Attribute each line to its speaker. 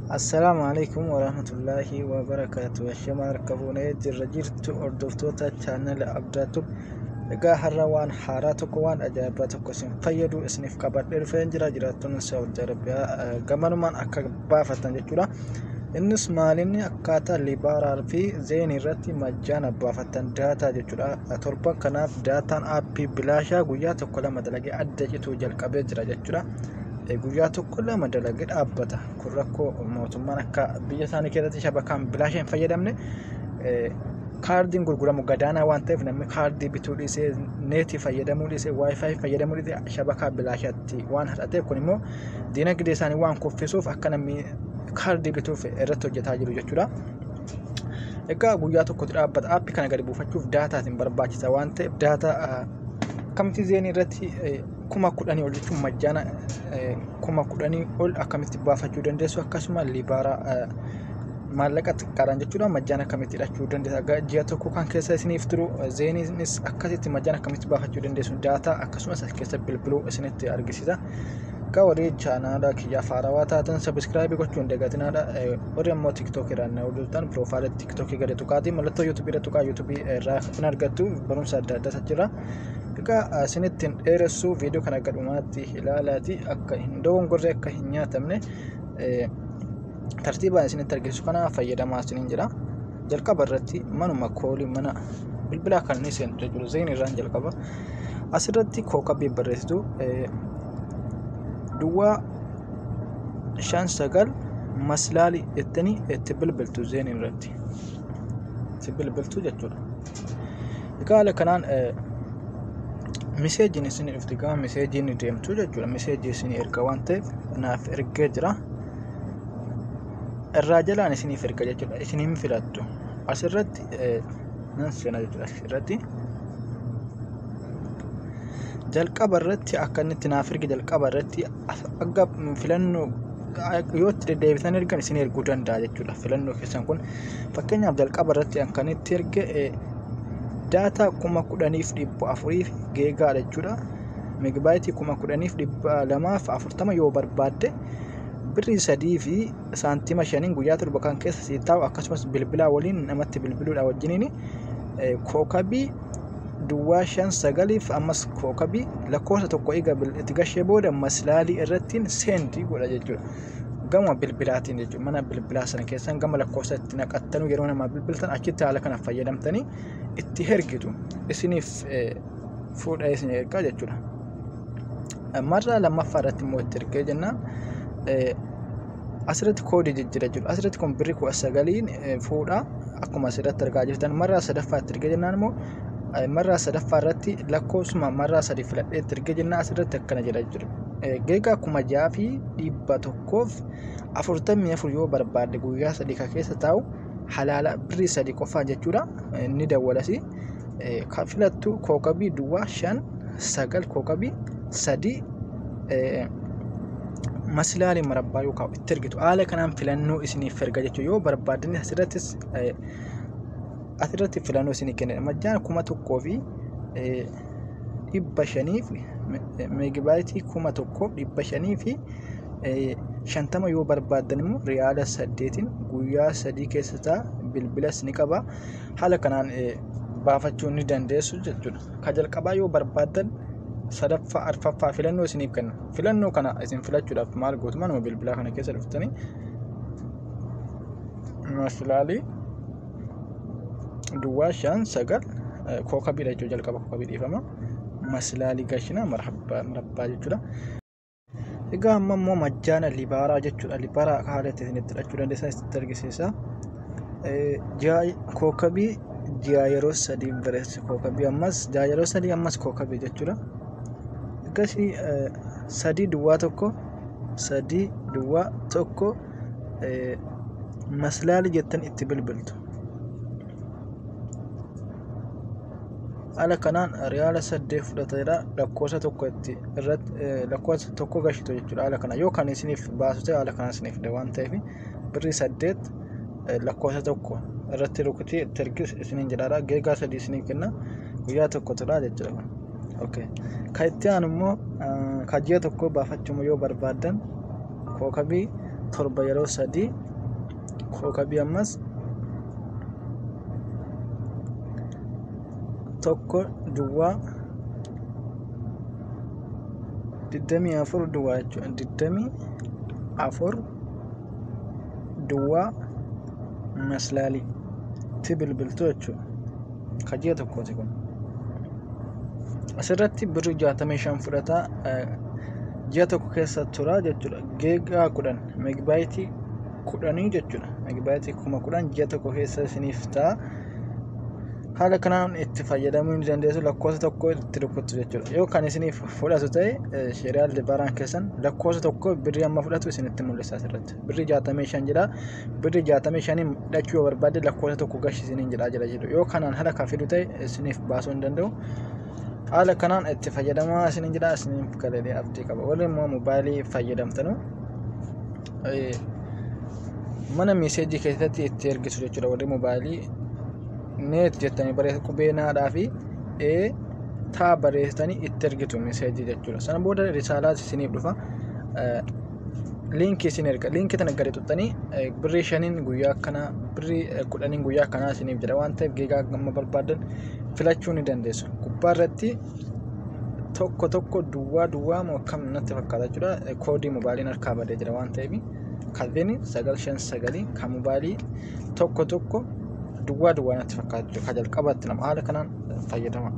Speaker 1: Assalaamu alaikum warahmatullaahi wabarakaatu. Ashamaa harka fuunee jirra jirtu hordoftoota chaanala Abdaatub. Egaa har'a waan haaraa tokko, waan ajaa'ibaa tokko isin fayyadu isiniif qabadhee dhufeen jira. Jiraattonni Saawudi Arabiyaa gamanumaan akka baafatan jechuudha. Innis maalinni akkaataa Libaaraa fi Zeenii irratti majjaana baafatan daataa jechuudha. Torban kanaaf daataan aappii bilaashaa guyyaa tokko lama dalagee adda cituu jalqabee jira jechuudha. Guyyaa tokko lama dalagee dhaabbata. Kun rakkoo mootummaan akka biyya isaanii keessatti shabakaan bilaasha hin fayyadamne, kaardiin gurguramu gadaanaa waan ta'eef, namni kaardii bituu dhiisee, neetii fayyadamuu dhiisee, WiFi fayyadamuu dhiisee shabakaa bilaashaatti waan hadhateef, kun immoo diinagdee isaanii waan kuffisuuf akka namni kaardii bituuf irratti hojjetaa jiru jechuudha. Egaa guyyaa tokkotti dhaabbata. Aappii kana gadi buufachuuf daataatiin barbaachisa waan ta'eef, daataa akkamitti Zeenii irratti 10,000 ol jechuun majjaana 10,000 ol akkamitti baafachuu dandeessu, akkasuma Libaaraa maallaqa xiqqaadhaan jechuudha majjaana akkamitti hidhachuu dandeessu, akka ji'a tokko kan keessa isiniif turu, Zeeniinis akkasitti majjaana akkamitti baafachuu dandeessu, daataa akkasumas as keessa bilbiluu isinitti argisiisa. Egaa warri chaanaala kiyyaaf haarawaa taatan subscribe gochuu hin dagatinaadha. Warri ammoo TikTok irraa na hordoftan profile TikTok gadi tuqaatii mallattoo YouTube irra tuqaa, YouTube irraa hin argattu, barumsa adda addaas achirra. Egaa isinitti hin dheeressu, viidiyoo kana akka dhumaatti ilaalaati akka hin dogongorre, akka hin nyaatamne tartiibaan isinitti argisiisu kana fayyadamaa isiniin jedha. Jalqaba irratti manuma koolii mana bilbilaa kan inni seentu jechuudha. Zeen irraan jalqaba. Asirratti kookabii barreessitu, duwwaa 59 maslaalii jettanii itti bilbiltu, Zeen irratti itti bilbiltu jechuudha. Egaa haala kanaan miseejiin isin dhufti, gama miseejiin deemtu jechuudha. Miseejii isin erga waan ta'eef naaf ergee jira. Irraa jalaan isiniif erga jechuudha. Isin hin filattu. Asirratti nan seena jechuudha. Asirratti jalqaba irratti akka inni itti naaf erge, jalqaba irratti akka filannoo yoo itti deddeebitan ergan isin erguu danda'a jechuudha. Filannoo keessan kun fakkeenyaaf jalqaba irratti akka inni itti erge daataa 10,400 geegaadha jechuudha. Meegabaayitii 10,240 yoo barbaadde birrii 3 fi saantima 5n guyyaa 7 kan keessa sii taa'u, akkasumas bilbilaa waliin namatti bilbiluudha wajjiniin kookabii duwwaa 59f ammas kookabii lakkoofsa tokko eega itti gashee booda maslaalii irrattiin send godha jechuudha. Gama bilbilaatiin jechuudha. Mana bilbilaa sana keessan gama lakkoofsa itti naqattanuu yeroo namaa bilbiltan achitti haala kana fayyadamtanii itti ergitu. Isiniif fuudha, isin ergaa jechuudha. Marraa lammaffaa irratti immoo itti ergee jennaan asirratti koodii jijjiira jechuudha. Asirratti kun birrii 19n fuudha, akkuma asirratti argaa jirtan. Marraa sadaffaa itti ergee jennaan immoo marraa sadaffaa irratti lakkoofsuma marraa sadi filadhee itti ergee jennaan asirratti akkana jedha jechuudha. Geegaa 6,144 yoo barbaadde guyyaa 3 kan keessa taa'u halaala birrii 3 qofaan jechuudha. Inni dawwalasi. Kan filattu kookabii duwwaa 59 kookabii 3 maslaalii marabbaa yookaan itti ergitu. Haala kanaan filannoo isiniif erga jechuudha. Yoo barbaaddan asirrattis asirratti filannoo isinii kennedha. Majjaan 1,500 meegabaayitii 1,550 yoo barbaaddan immoo riyaala 8n guyyaa 3 keessa ta'a, bilbilas ni qaba. Haala kanaan baafachuu ni dandeessu jechuudha. Ka jalqabaa yoo barbaaddan sadaffaa, arfaffaa filannoo isiniif kenna. Filannoo kana isin filachuudhaaf maal gootu? Manuma bilbilaa kana keessa dhuftanii maslaalii duwwaa 59 kookabiidha jechuudha, jalqaba kookabii, dhiifama. Maslaalii gashinaa marabbaa jechuudha. Egaa amma immoo majjaana Libaaraa jechuudha. Libaaraa haala itti isin itti hidhachuu dandeessan isinitti argisiisa. Ji'a kookabii ji'a yeroo sadii barreessu, kookabii ammas ji'a yeroo sadii ammas kookabii jechuudha. Akkasii 3 duwwaa 1 3 duwwaa 1 maslaalii jettan itti bilbiltu. Haala kanaan riyaala 8 fudhateera, lakkoofsa tokko itti irratti lakkoofsa tokko gashitu jechuudha. Haala kana yoo kan isiniif baasu ta'e haala kanaan isiniif fida waan ta'eef, birrii 8 lakkoofsa tokko irratti rukutii itti ergis isiniin jedhaadha. Geegaa 3 isiniif kenna, guyyaa tokko tura jechuudha. Okay. Kan itti aanu immoo kan ji'a tokko baafachuu yoo barbaaddan kookabii 7 yeroo 3 kookabii ammas 1 duwwaa 24 duwwaa jechuudha. 24 duwwaa maslaalii itti bilbiltu jechuudha. Ka ji'a tokkooti kun. Asirratti birrii 65 fudhata, ji'a tokko keessa tura jechuudha. Giga 10, meegabaayitii 10 jechuudha. Meegabaayitii 10,000 ji'a tokko keessa isiniif ta'a. Haala kanaan itti fayyadamuu ni dandeessu, lakkoofsa tokko itti rukuttu jechuudha. Yoo kan isiniif fudhatu ta'e, Sheriyaal Dibaaraan keessan lakkoofsa tokko birrii amma fudhatu isinitti mul'isa asirratti. Birrii 65 jedha. Birrii 65 hidhachuu yoo barbaadde lakkoofsa tokko gashi isiniin jedhaa jira jedhu. Yoo kanaan haala kan fidu ta'e, isiniif baasuu hin danda'u. Haala kanaan itti fayyadamaa isiniin jedha, isiniif galee abdii qaba. Warri immoo moobaayilii fayyadamtanu mana message keessatti itti ergisu jechuudha. Warri moobaayilii net jettanii barreessa, qubee naadhaa fi ee taa barreessitanii itti ergitu message jechuudha. Sana booda risaalaas isiniif dhufa. Liinkii isin erga. Liinkii tana gadi tuqxanii birrii 5n guyyaa akkanaa, birrii 10n guyyaa akkanaa isiniif jedha waan ta'eef, giga amma barbaadan filachuu ni dandeessu. Gubbaa irratti 1 1 duwwaa duwwaa moo akkam natti fakkaata jechuudha. Koodii moobaayiliin harkaa badee jira waan ta'eef, kalbeeni 959 kan moobaayilii 1 1 duwwaa duwwaa natti fakkaata jechuudha. Kan jalqabaatti nama haala kanaan fayyadama.